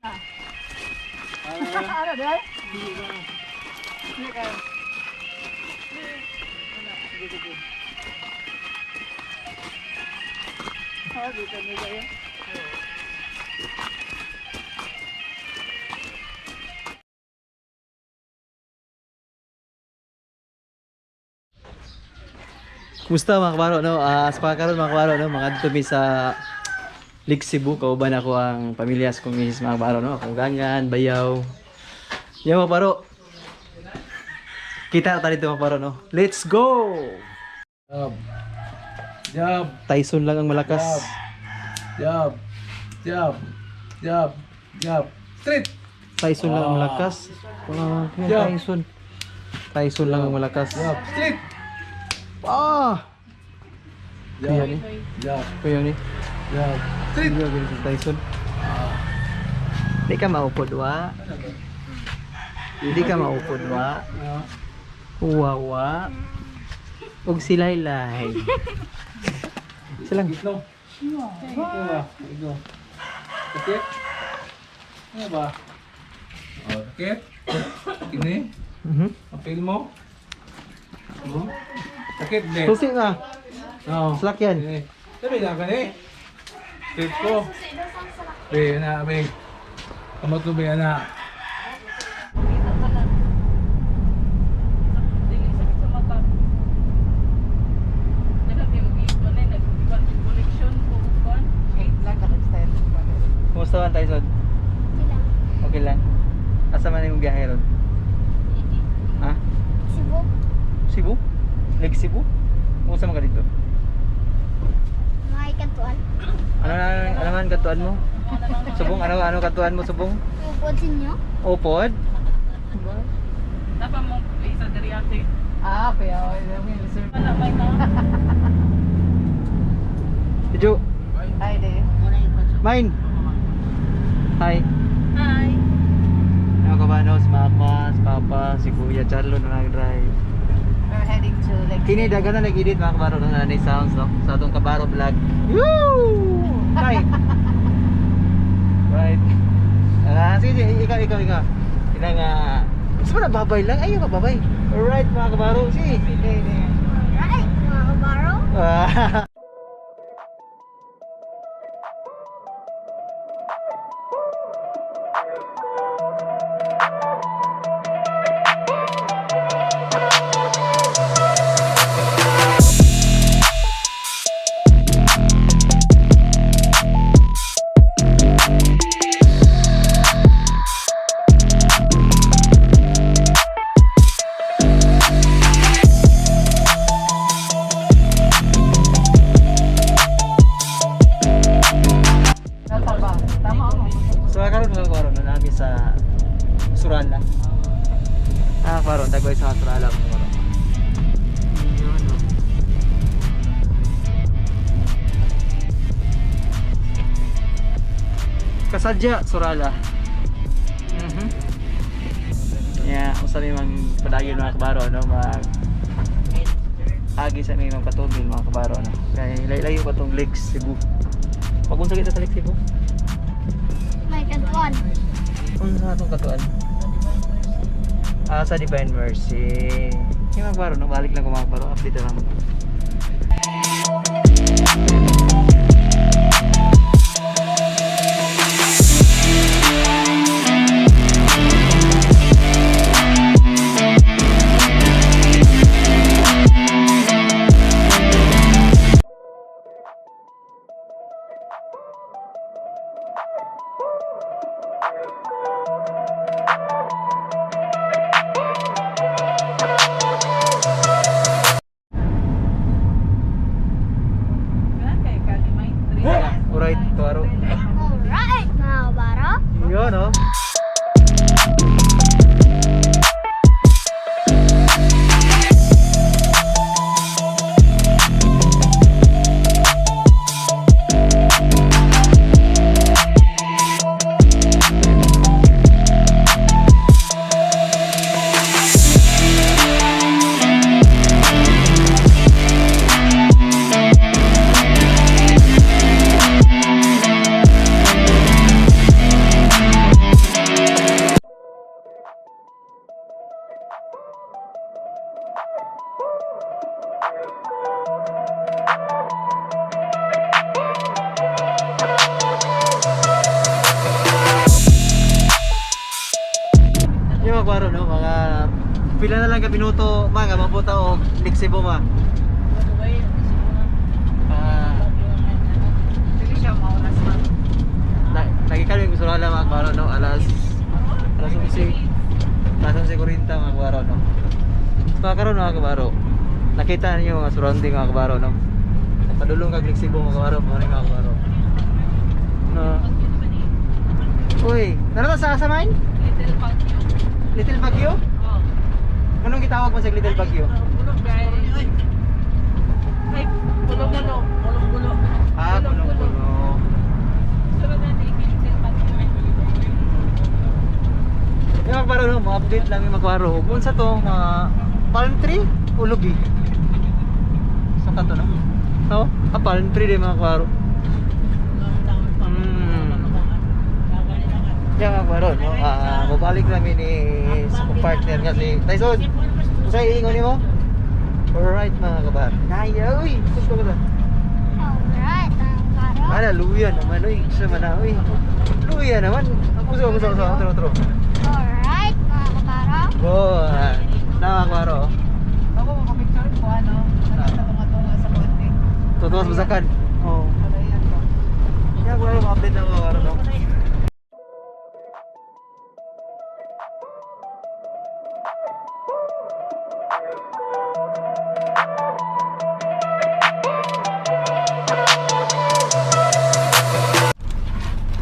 Ano dai? Hindi ka. Sige, sige. Ah, di ka na kayo. Kumusta, mga kabaro, no? Ah, sa pagkakaroon, mga kabaro, no, mga dito mi sa Lake Cebu, kauban ako ang pamilya sa kong misis, mga kabaro, no. Akong gangan, bayaw. Yan, mga kabaro. Kita ta dito, mga kabaro, no. Let's go! Jab. Jab. Tyson lang ang malakas. Jab. Jab. Jab. Jab. Straight. Tyson lang ang malakas. Ah, Yeah. Tyson. Tyson lang ang malakas. Jab. Straight. Ah! Kuya Jab. ni. Jab. Kuya ni. Jab. Straight. Kuya ni si Tyson. Hindi ka maupod, wa. Hindi ka maupod, wa. Wawa. Og si Laylay. Silang. Gitno. Ano ba? Gitno. Sakit? Ano ba? Oh, sakit? Ini? Apil mo? Oh? Sakit din. Susi nga. Oo. Salakyan. Ini. Sabi na ka ni. Straight ko. Be, na, be. Kamot ko, be, ana. Dili sakit sa mata. Nag-connection ko kuan. Lang ka style. Kumusta man, Tyson? Okay lang. Asa man yung biyahe ron? Ha? Cebu. Cebu? Lake Cebu? Kumusta man ka dito? Mga ikantuan. Ano na, ano man katuan mo? Subong, ano ano katuan mo, subong? Upod ninyo. Upod? Napa mo isa diri ate. Ah, kaya okay. Wala may na. Jo, Ay, di. mine. Hi. Hi. Mga kabano, si Mama, si Papa, si Kuya Charlo na nag-drive. We're heading to Lake Kini dagan na nag-edit, mga kabaro, no, na sounds, no, sa atong Kabaro vlog. Woo! Hi. Right. Ah, sige, sige, ikaw, ikaw, ikaw. Ina nga. Gusto mo na babay lang? Ayaw ka babay. Alright, mga kabaro, sige. Di, di. Alright, mga kabaro. Ah. Nasa ba? Tama ako. So karon, mga kabaro, no, nami sa Surala. Ah, kabaro, tagway sa Surala, mga kabaro. Yun, no. Kasadya, Surala. Yeah, usa mi mang padayon, mga kabaro, no, mag agi sa mi mang patubil, mga kabaro, no. Kay layo pa tong Lake Cebu. Pag unsa kita sa Lake Cebu? Mga ikantuan. Unsa atong katuan? Ah, sa Divine Mercy. Yung mga baro, no? Balik lang ko, mga baro. Update na lang. Kay kani may tree. Alright, kabaro. Alright, mga kabaro. Yun, no? mga no, mga pila na lang ka minuto mga mabuta og Lake Cebu ma. Ah, Dili siya maunas ma. lagi kami gusto na mga kabaro no, alas alas 11. Alas 11:40 mga kabaro no. So karon mga kabaro, nakita niyo mga surrounding mga kabaro no. Padulong kag Lake Cebu mga kabaro, mo ni mga kabaro. No. Uy, nara sa asa man? Little Baguio. Little Baguio? Oh. Anong gitawag mo sa Little Baguio? Ay, gulo-gulo. Gulong-gulo. Ah, gulong-gulo. Sunod natin Little Baguio. Yung mga kabaro, no, ma-update lang yung mga kabaro. Kung sa tong palm tree, ulugi. Sa kato no? No? Ah, palm tree din mga kabaro. Yung mga kabaro, no? Ah, babalik namin ni sa kong partner kasi Tyson, sa iingon nimo? Alright mga kabaro. Naya, uy! Gusto ko na. Alright, mga kabaro. Ana, luya naman, uy. Sa mana, uy. Luya naman. Gusto, gusto, gusto. Otro, otro. Alright, mga kabaro. Go. Na mga kabaro. Ako mapapicture ko ano. Nakita ko nga sa konti. Totoo sa basakan. Oo. Alayan ko. Kaya ko lang update ng mga ano.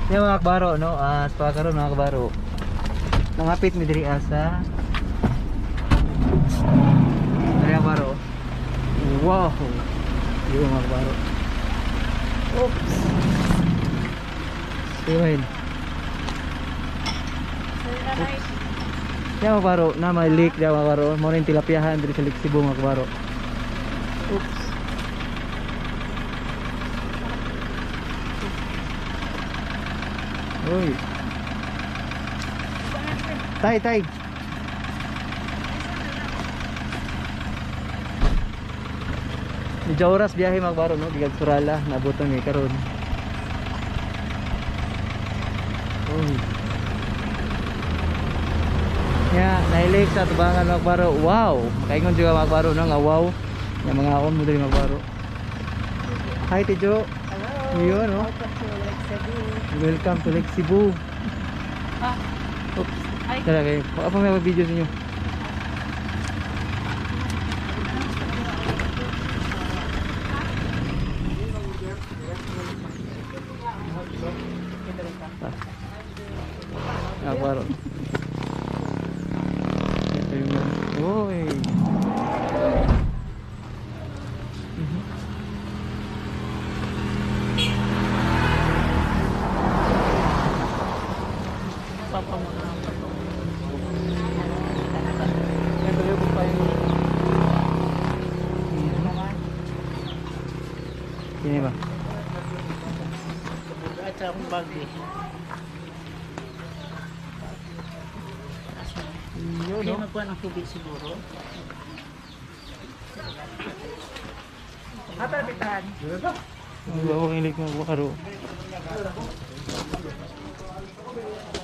Yung mga kabaro, no? Ah, sa karon mga kabaro. Nangapit mi diri asa. Diri ang kabaro. Wow. Yung mga kabaro. Oops. Sige. Yan mga kabaro, na may lake diyan mga kabaro. Mo rin tilapyahan diri sa Lake Cebu mga kabaro. Oops. Uy. Tay, tay. Medyo oras biyahe mga kabaro no, gikan Surala, nabutan mi karon. Uy. Ya, nailik sa tubangan mga kabaro. Wow! Makaingon juga mga kabaro no nga wow. Nga mga akon mo diri mga kabaro. Hi Tijo. Hello. Yun, no? Welcome to Lake Cebu. Welcome to Lake Cebu. Ah. Oops. Ay. Tara kayo. Baka pa may video sa inyo. Ah. Ah, baro. Ito yung Uy. Mhm. Ito yung pa yung Sino ba? At akong bag eh. Yun, Hindi no? magkuha ng tubig siguro. Ang bawa kang ilik mga kabaro.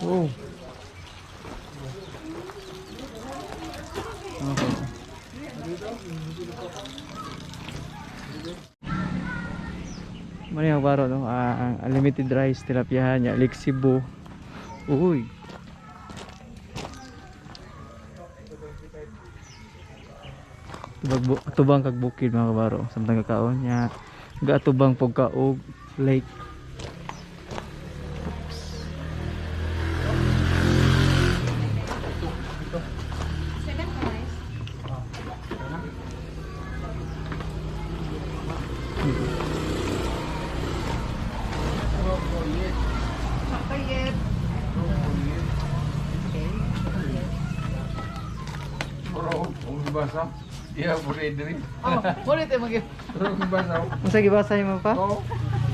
Oh. Okay. Mano yung baro, no? Ah, ang unlimited rice, tilapia niya, Lake Cebu. Uy. Tubag, tubang kag bukid mga kabaro samtang kakaon niya gaatubang pog kaog lake. Oops. Chocolate. Bro, kung basa. Yeah, pwede rin. Oh, ulit eh mag Pero kung basa. Unsa gibasa nimo pa? Oh,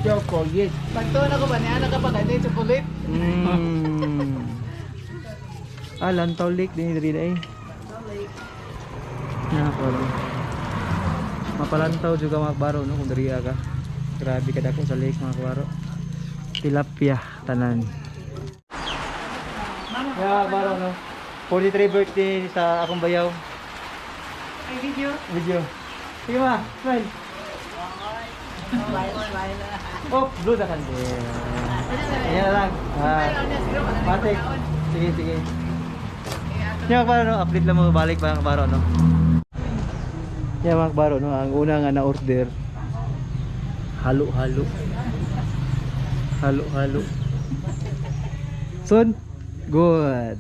chocolate. Pagtuon ako ba niya nakapag ano yung chocolate? Ah, Lantaw Lake din diri eh. Nakakalo. Mapalantaw juga mga kabaro no kung diri ka. Grabe ka dako sa lake mga kabaro. Tilapia tanan. Ya, kabaro no. 43 birthday sa akong bayaw. Ay, video. Video. Sige ma, smile. Oh, blue na kandil. Ayan na lang. Ah, matik. Sige, sige. Yan mga kabaro, no? Update lang mo balik mga kabaro, no? Yan mga kabaro, no? Ang una nga na-order, halo-halo. Halo-halo. Son, good.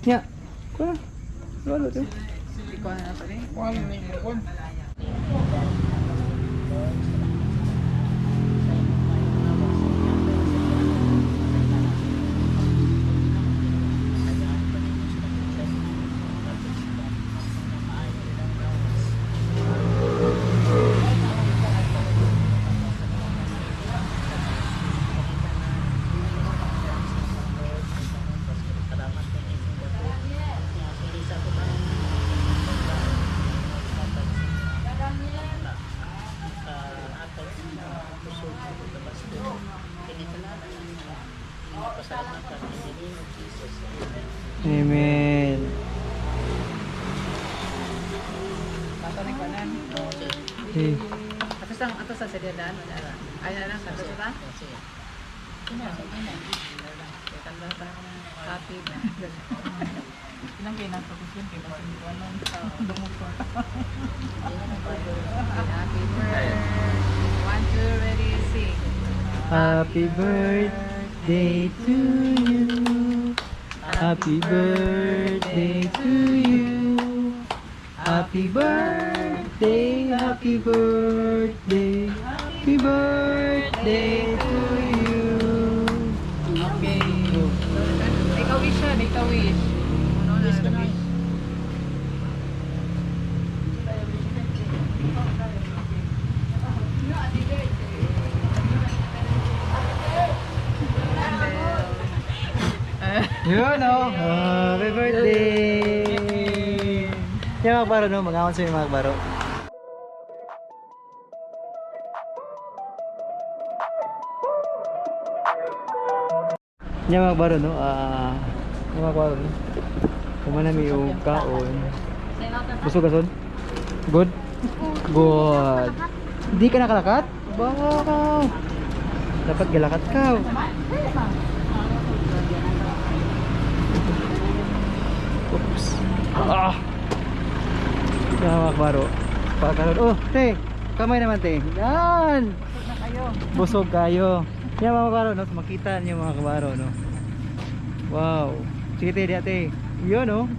Nya, kuha. Halo-halo to. Amen. Okay. Ato sa sediadan. Ay, na lang. Ato sa ta? Happy Ilang kayo natapos yun, kay Basin ko ano. Dumukot. Happy birthday. 1, 2, ready, sing. Happy birthday to you. Happy birthday to you. Happy birthday, happy birthday, happy birthday to you. Okay. Make a wish siya, make a wish. Ano na, wish. Yun oh, happy birthday! Yan mga kabaro, no? Mag-awan sa mga kabaro. Yan mga kabaro, no? Yan mga kabaro, no? Kumanami yung kaon. Busog ka, son? Good? Good. Hindi ka nakalakat? Wow! Dapat galakat ka. Oops. Ah! Yan mga kabaro. Pagkaroon. Oh, te! Kamay naman, te. Yan! Busog kayo. Yan mga kabaro, no? Makita niyo mga kabaro, no? Wow. Sige, te, diya, te. Yun, no?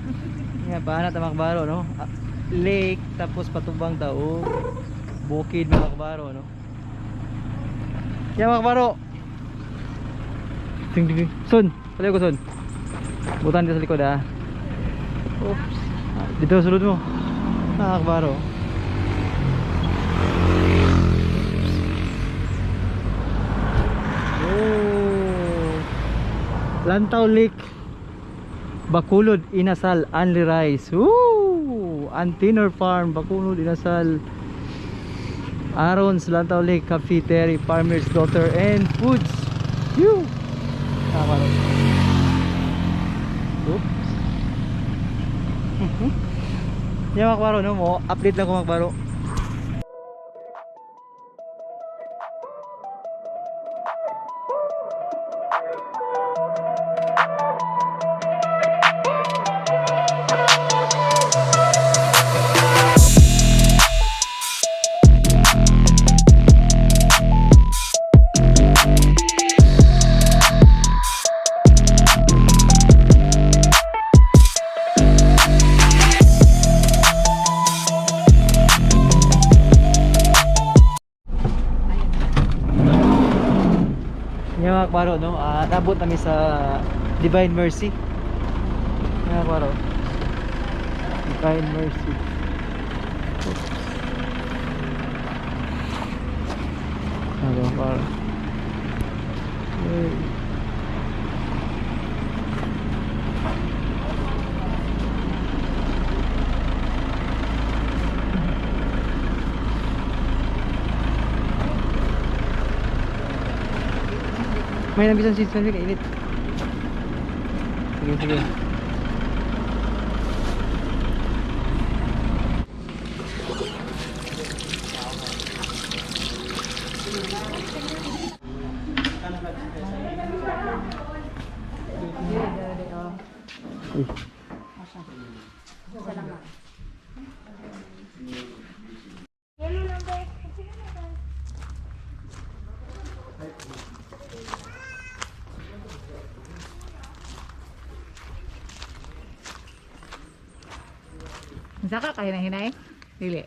Yan, paano mga kabaro, no? Ah, lake, tapos patubang tao. Bukid mga kabaro, no? Yan mga kabaro. Ting, ting, ting. Son, palayo ko, son. Butan dito sa likod, ah. Oops. Ah, dito sulod mo. Ah, kabaro. Oh. Lantaw Lake. Bacolod, Inasal, Only Rice. Woo! Antinor Farm, Bacolod, Inasal. Aaron's Lantaw Lake Cafeteria, Farmer's Daughter and Foods. Phew! Tama rin. Oops. Yan mga kabaro, no? Mo, update lang ko mga kabaro. Yan mga kabaro, no? Nabot kami sa Divine Mercy. Yan mga kabaro. Divine Mercy. Oops. Ano mga kabaro. Hey. May nabisan si Sven, kainit. Sige, sige. Uy. Saka kayo na hinay? Dili.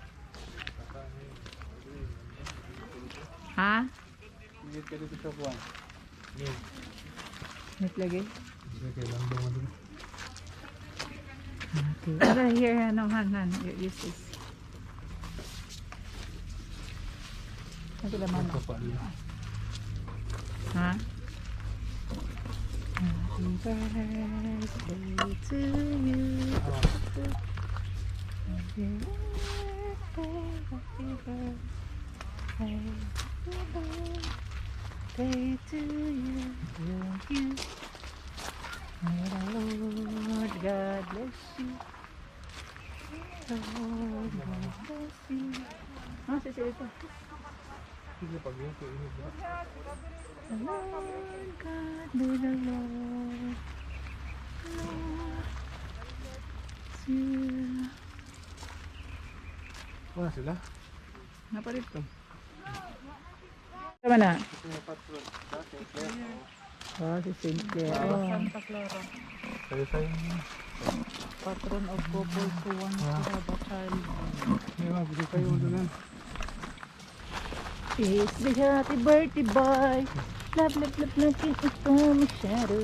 Ha? Ingat ka dito sa kuwan. Wait lagi. Sige, lang daw mo. Okay. Ara, here, ano, han, han. Use this. Ano laman? Kapal. Ha? Happy birthday to you. Happy birthday, happy birthday, happy birthday to you, you. May the Lord God bless you. May the Lord God bless you. Ah, si ito. Sige, pag yun, init ba? The Lord God, may the Lord bless you. Wala sila. Napalit ko. Tama na. Oh, si St. Clair. Oh. Santa Clara. Sayo sa'yo. Patron of couples who wants to have a child. May mga gusto kayo doon. It's the happy birthday boy. Love, love, love, love, ito masyado.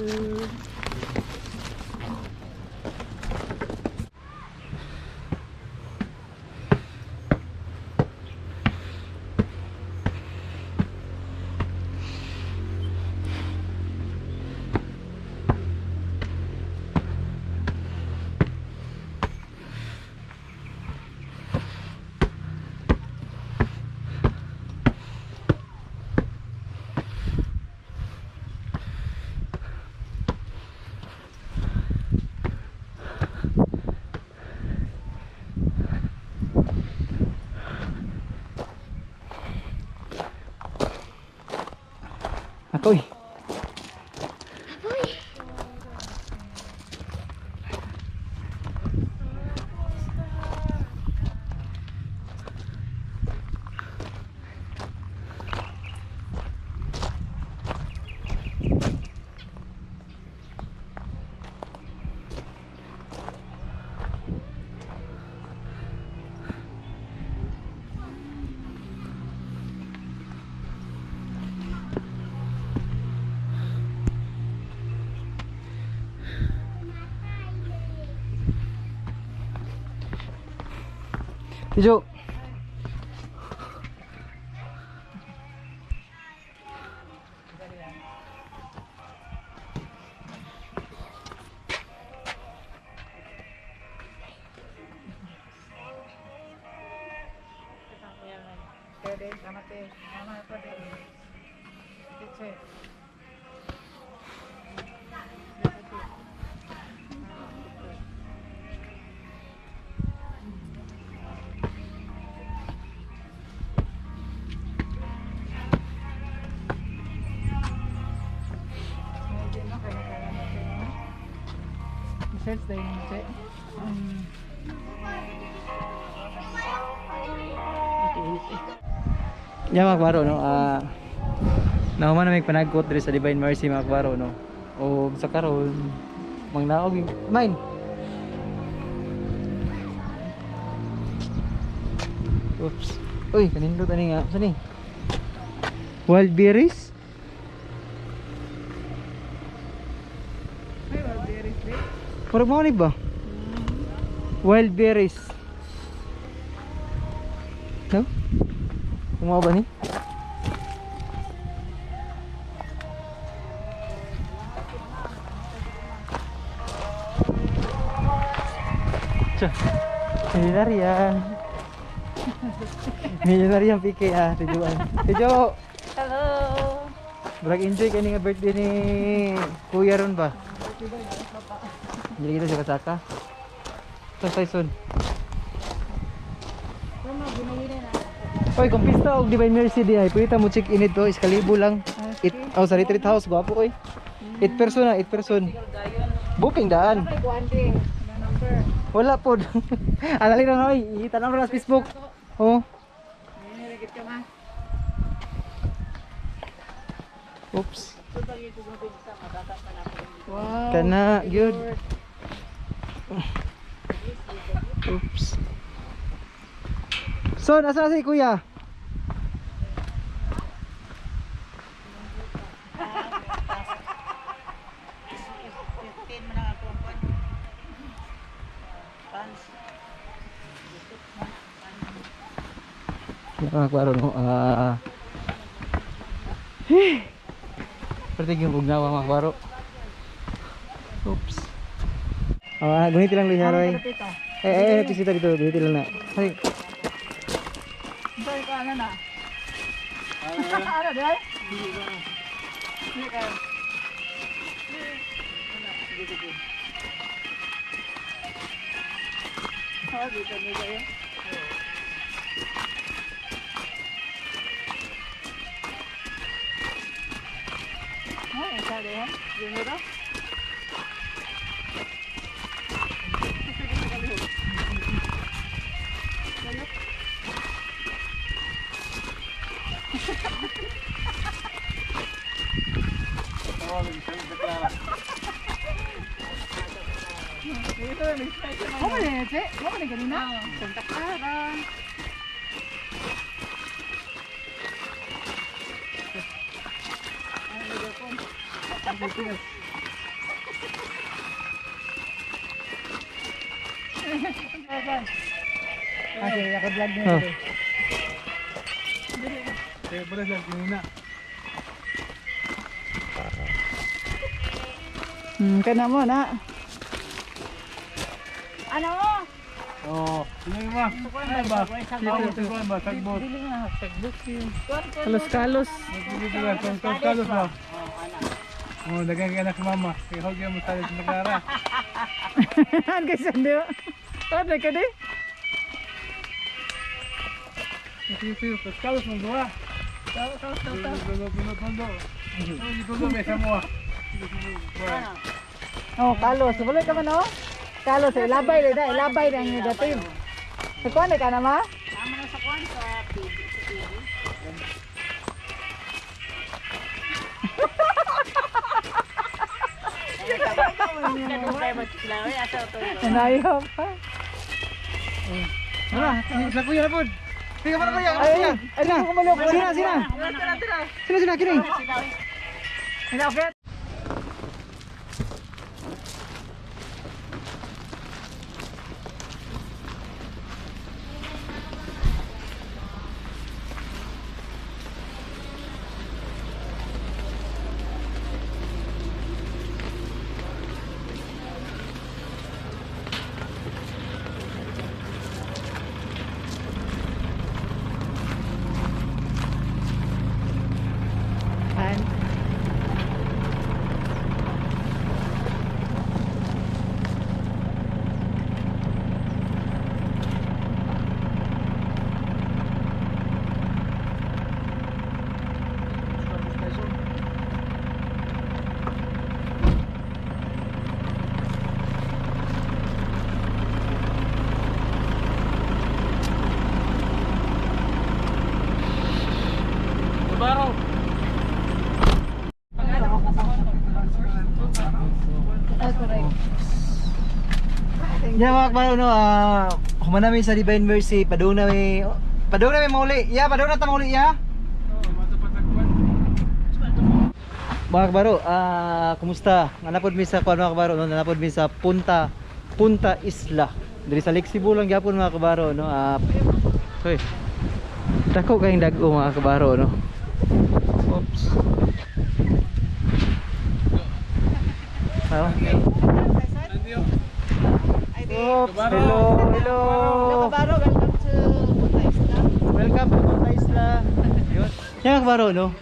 Akoy. Tijo. Pwede, tama te. Tama pwede. Kitse. Search tayo ng che. Yeah, mga kabaro, no? Nahuman na may panagkot diri sa Divine Mercy, mga kabaro, no? O sa karon, mangnaog yung... Mine! Oops. Uy, kanindot ani nga. Saan ni? Wild berries? Ay, wild berries, eh. Murag mao ni ba? Wild berries. No? Kumaw ba ni? Tsa. Milyonarya. Milyonarya ang PK ah, tujuan. Tujo. Hello! Murag enjoy kani nga birthday ni Kuya ron ba? Dili kita sa kasaka. Sa Tyson. Oy, kung pista og Divine Mercy di ay pwede ta mo check in ito, iskalibo lang. It, oh, sa retreat house, gwapo oy. 8 person na, 8 person. Booking daan. Wala po. Anali na oy, itanaw na sa Facebook. Oh. Oops. Wow. Kana, good. Oops. So, nasa na si Kuya? Nakaklaro no. Ah. Pertig yung ugnawa mga klaro. Oops. Ah, guniti lang Luis Haroy. Eh, pisita dito, guniti lang na. Ay, Sorry ko, ano na? Ano, di ay? Hindi ka. Oh, dito na kayo. Oh, isa din. Yun na to. Mo man che? Mo man ganina? Santa Clara. Okay, ako vlog na Oh. ito. Kaya pala lang kinina. Kana mo na. Ano? Oo. Sino yung ma? Ano ba? Sagbot ba? Sagbot. Kalos kalos. Dito lang. Kalos ba? Oh, dagang anak si mama. Kaya huwag yung masali sa Clara. An kay sando. Ano ka di? Ito, kalos mong gawa. Tulo, tulo, tulo. Tulo, may samoa. Oh, kalos. Wala ka man oh. Kalos, eh, labay na, labay na ang dating. Sa kuan ka na ma? Tama na sa kuwan sa TV. Sa TV. Anayo pa. Wala, sa kuya na po. Sige pa na kuya, Ay, kuya. ay, di ko maloko. Sina, sina. Sina, sina, kini. Ina okay. An. Baro. Ah, correct. Yeah, mga kabaro, no, human namin sa Divine Mercy, padung na mi, mauli. Ya, padung na ta mauli, ya. Mga kabaro, kumusta? Nanapod mi sa kuan mga kabaro, no? Nanapod mi sa Punta Punta Isla. Diri sa Lake Cebu lang gyapon mga kabaro, no? Hoy. Dako kayong dag-o mga kabaro, no? Oops. Ah. Oops, hello, hello. Kabaro, welcome to Punta Isla. Welcome to Punta Isla. Yun. Yan kabaro, no?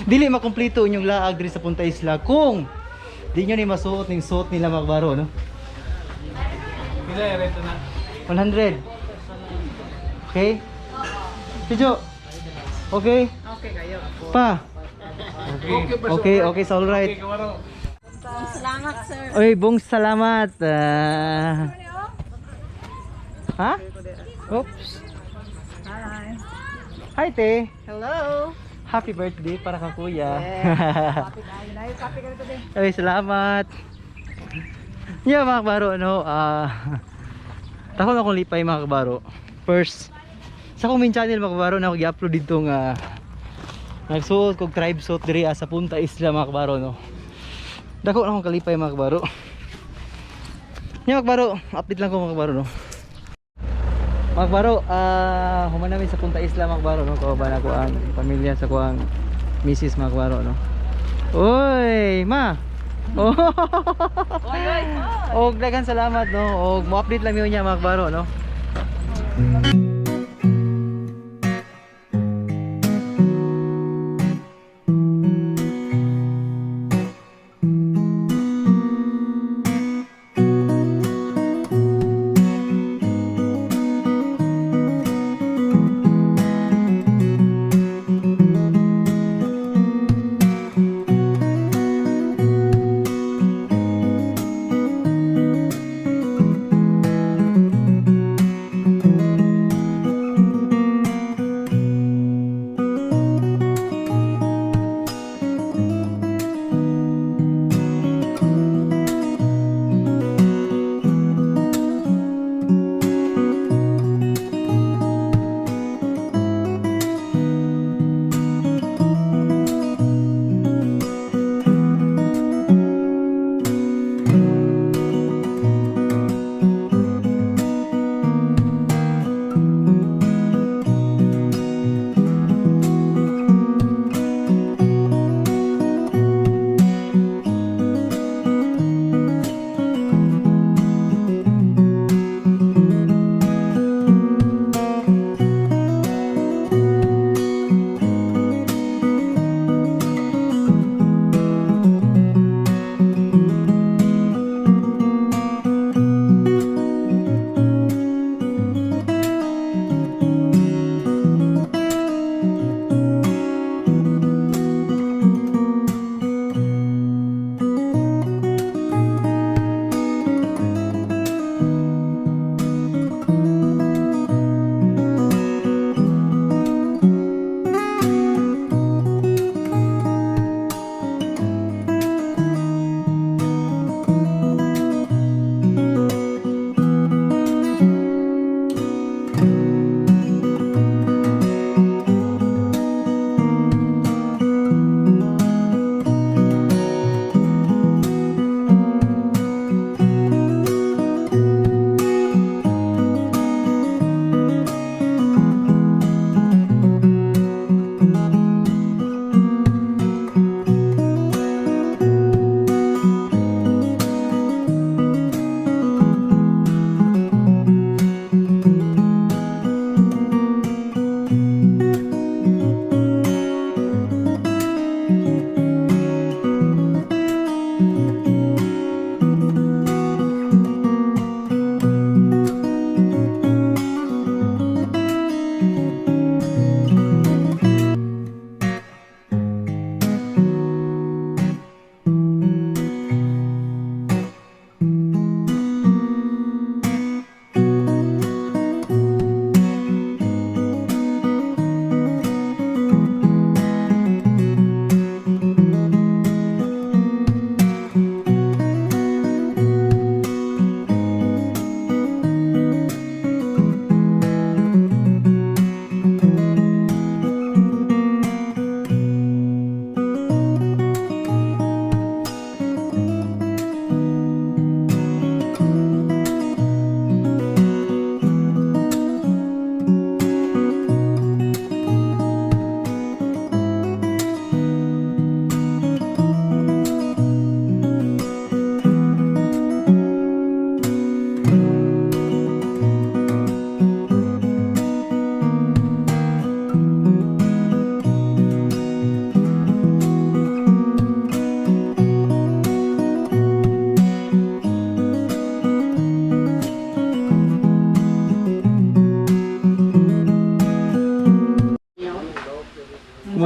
Dili makumpleto inyong laag diri sa Punta Isla kung di nyo ni masuot ning suot nila, mga kabaro, no? Pila renta na? 100. Okay? Pijo. Okay? Okay kayo. Pa. Okay, Okay, so all right. Okay, kabaro. Salamat, sir. Oy, bong salamat. Ah. Ha? Oops. Hi. Hi, te. Hello. Happy birthday para ka kuya. Happy tayo na. Happy ka today. Ay, salamat. Yeah, mga kabaro, no, takot akong lipay, mga kabaro. First, sa akong main channel, mga kabaro, na ako i-upload dito nga nagsuot kog tribe suit diri sa Punta Isla, mga kabaro, no. Dako na akong kalipay, mga kabaro. Yeah, mga kabaro, update lang ko, mga kabaro, no. Mga kabaro, human namin sa Punta Isla, mga kabaro, no. Kauban ako ang pamilya sa kuang misis, mga kabaro, no. Uy, ma. Oh. Oy, oy, oy. Og daghan salamat, no. Og mo-update lang yun niya, mga kabaro, no.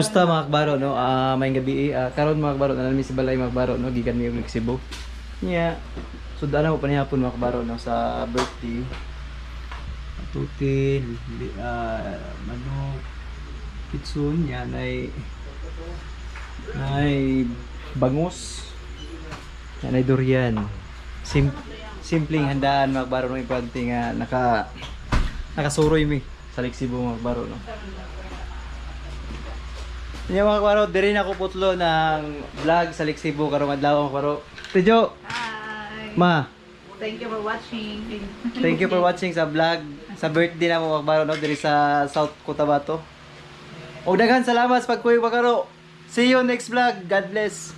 Kumusta, mga kabaro, no? Ah, maayong gabi. Ah, karon, mga kabaro, naa mi sa balay, mga kabaro, no, gikan mi og Cebu. Nya, so daan mo panihapon, mga kabaro, no, sa birthday. Tutin, manok, kitsun, yan ay bangus. Yan ay durian. Simpleng handaan, mga kabaro, no, importante nga nakasuroy mi sa Lake Cebu, mga kabaro, no. Yan, mga kabaro, diri na ako putlo ng vlog sa Lake Cebu karong adlaw, mga kabaro. Tijo, Hi. Ma, Thank you for watching. Thank you for watching sa vlog sa birthday na mo, mga kabaro, no, diri sa South Cotabato. Og daghan salamat sa pagkuy, mga kabaro. See you next vlog. God bless.